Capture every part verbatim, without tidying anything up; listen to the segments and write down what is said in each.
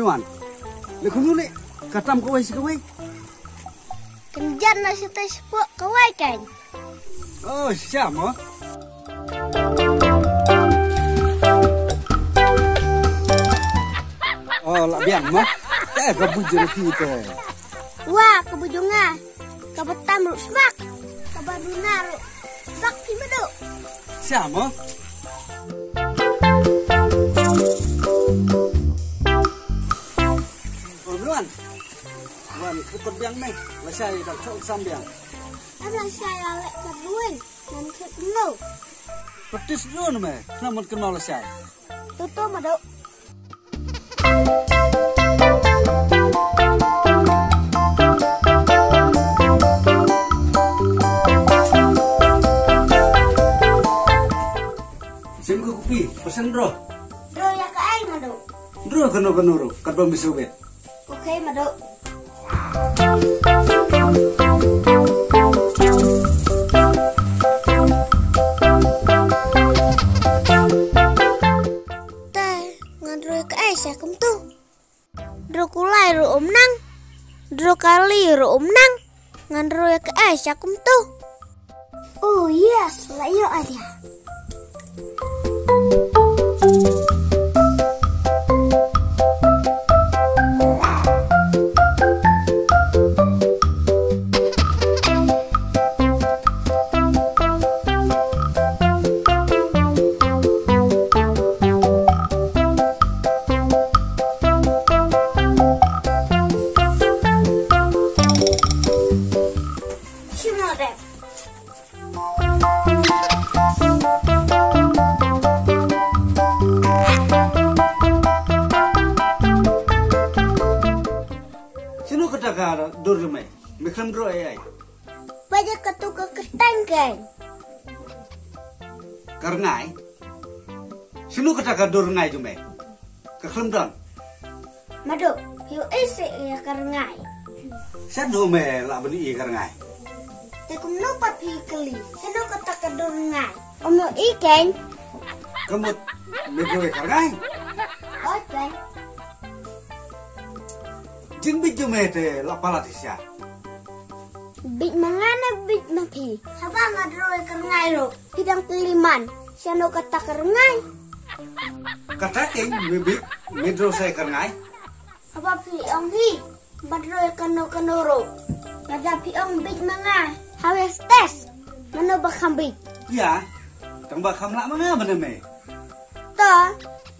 Man. Le kumno le, ka tam kawei sa kawei. Kynjat na shatei shapoh kawei kan. Oh, shisha mo. Oh, la biang mo. Te ka buit jong phi te. Wa, ka buit jong nga. Kaba tam ruh sbak. Kaba duna ruh sbak phi Madu. Shisha mo. Oh, Madu wan. Wan, ka kot biang me. Lashai dang chok sam biang. Em lashai la leh kot luin. Nan khet no. Patis no me. Kena mon kena lashai. Tutu Madu. Sim ka kupi, pyrshang draw. Draw ïa kaei Madu? Draw kano kano ruh, katba me sngewbha. Okay Madu. Te, ngan draw ïa kaei sha kumto? Draw kulai ruh ym nang. Draw kali ruh ym nang. Ngan draw ïa kaei sha kumto? Oh yes, la ïoh idea. Shim no dep. Shano kata ka dur jong me? Me khlem draw ei ei. Ba ïa katu ka kyrteng kan. Ka rngai. Shano kata ka dur rngai jong me? Ka khlem don. Madu, phi ïohi seh ïa ka rngai? Shano me lah ban ïohi ïa ka rngai? Te kumno pat phi kylli? Shano kata ka dur rngai? Ym ïohi kan? Ka mut me draw ïa ka rngai? Oi kan. Jingbit jong me te la palat shisha. Bit ma nga ne bit ma phi? Haba nga draw ïa ka rngai ruh phi dang kylli man. Shano kata ka rngai? Kata keiñ me bit, me draw sa ïa ka rngai. Haba phi ong hi ba draw ïa kano kano ruh. Lada phi ong bit ma nga, ha wei stes. Mano ba kham bit? Ïa, tang ba kham lah ma nga ban ïa me. To,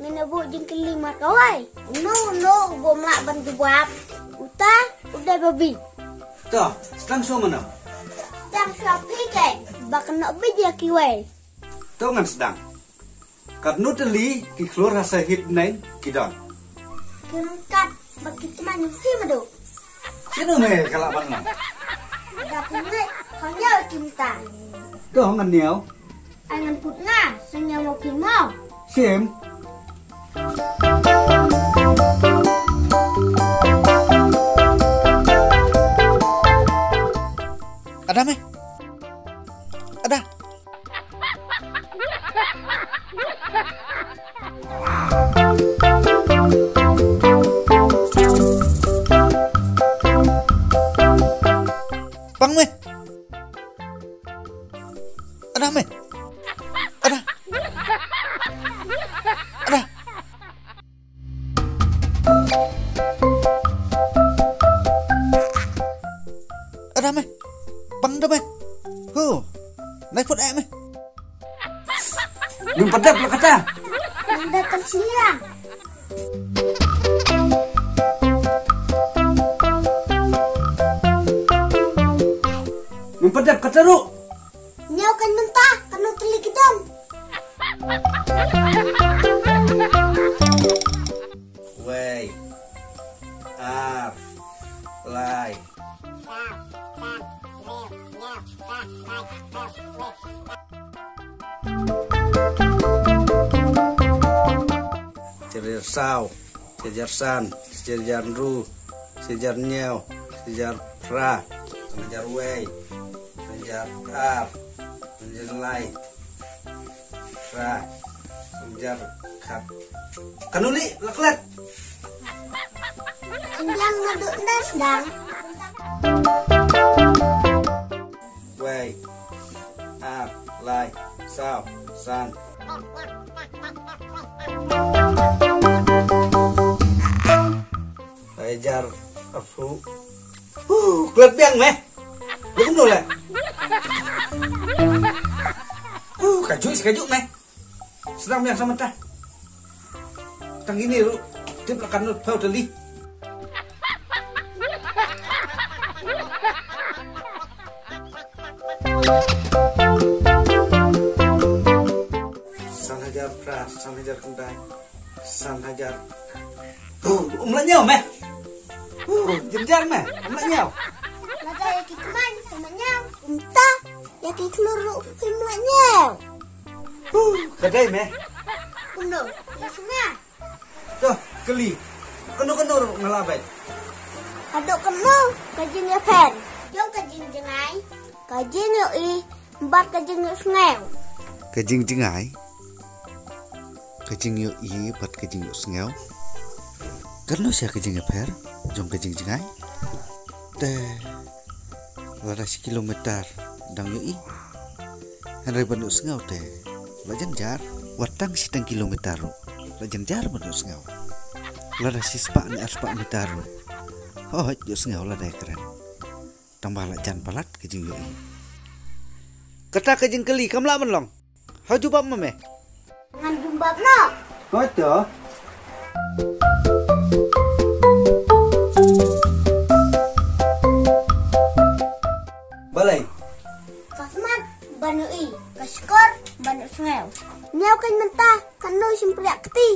me na buh jingkylli markawei. Uno uno u bym lah ban jubab. Uta u dei ba bit. To, sdang shuwa mano? Sdang shuwa phi keiñ ba kynnoh bit ïa kiwei. To ngan sdang. Katno tylli ki khlur ha sahit neng ki don? Ki ryngkat bad ki tymmen jong phi Madu. Shano me ka lah ban long? Da phi ngeit, hynñiew ki mynta. To ngan ñiew. Ai ngan put nga, sa ñiew mo phi mo. Shim. Ada me. Ada. Pang me. Ada me. Ada. Ada. Ada me. Pang da me. Hu. Nai put eh me. Mem pedap la kata. Mem pedap kan siang. Mem pedap kata ru. Ñiew kan mynta, kano tylli ki don. Wei. Ar. Lai. Shi hajar saw, shi hajar san, shi hajar ynru, shi hajar hynñiew, shi hajar phra, san hajar wei, san hajar ar, san hajar lai, phra, san hajar khat. Kano lei, la klet. Biang naduh nda sdang. Wei. Ar, lai, saw, san. Lai hajar arphew. Huh, klet biang me. Lu kumno le? Huh, ka juh, ka juh me. Sdang biang sa mynta. Tang ine ruh tip la ka nut phew tylli. San hajar phra, san hajar khyndai, san hajar. Huh, um lah ñiew me. Huh, jynjar me, um lah ñiew. Lada ïa ki kmen, um lah ñiew. Kumta, ïa ki khlur ruh phim lah ñiew. Huh, ka dei me. Kumno, ïa sngap. To, kylli. Kano kano ruh nga lah beit. Haduh kano ka jingïapher jong ka jingjngai, ka jingïohi bad ka jingïohsngew. Ka jingjngai, ka jingïohi bad ka jingïohsngew. Kano sha ka jingïapher jong ka jingjngai? Te lada shi kilometer dang ïohi, hynrei ban ïohsngew te la jynjar. Wat tang shi tang kilometer ruh la jynjar ban ïohsngew. Lada shi spah ne ar spah meter ruh, hooid, ïohsngew lada ïakren. Tang ba la jan palat ka jingïohi. Kata ka jingkylli kam lah ban long. Hooid, jubab ma me. Ngan jubab noh. Hooid to. Balei? Ka smat ban ïohi, ka shkor ban ïohsngew. Ñiew kein mynta, kano shympriah kti.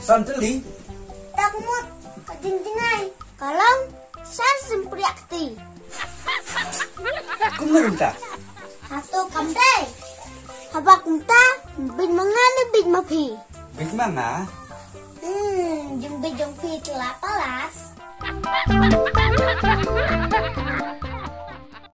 San tylli. Tak mut, ka jingjngai. Ka long san shympriah kti. Kumno mynta? Hato kam dei? Haba kumta, bit ma nga ne bit ma phi? Bit ma nga. Hmm, jingbieit jong phi te la palat.